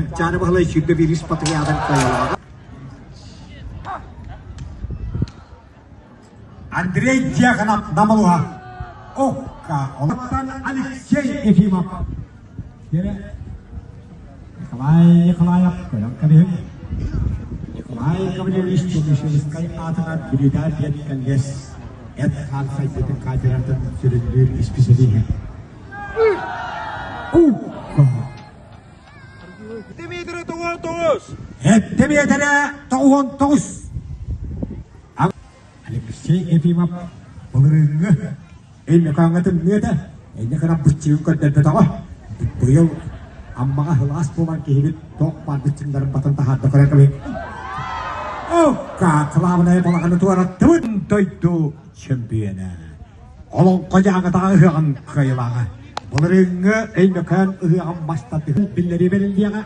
Манчаары Баһылай 21 спартакиадан кыайыылааҕа. Андрей Дьяконов Намылуха Окка Олохтон Алексей Ефимов Николай Николаев көрөн кэбиһиҥ Николай Гаврильевич Тумишевскай аатынан Бүлүүтээ диэн кэллиэс эт-хаан сайдыытын кафедратын сүрүннүүр исписэлииһэ. Дмитрий 99! Эттэ биэтэрэ 99! Алексей Ефимов былырыыҥҥы Өймөкөөҥҥө тымныы этэ, инньэ гынан быччыгын көрдөрбөтөҕө. Быйыл Аммаҕа сылаас буолан киһибит туох баар быччыҥнарын батан таһаарда көрө кэлин. Окка, кылаабынай балаҕаны туораттыбыт дойду чөмпүйүөнэ. Олоҥхо дьааҥытааҕы ыһыаҕын кыайыылааҕа. Былырыыҥҥы Өймөкөөн ыһыаҕын мас тардыһыы биллэрии бэриллиэҕэ.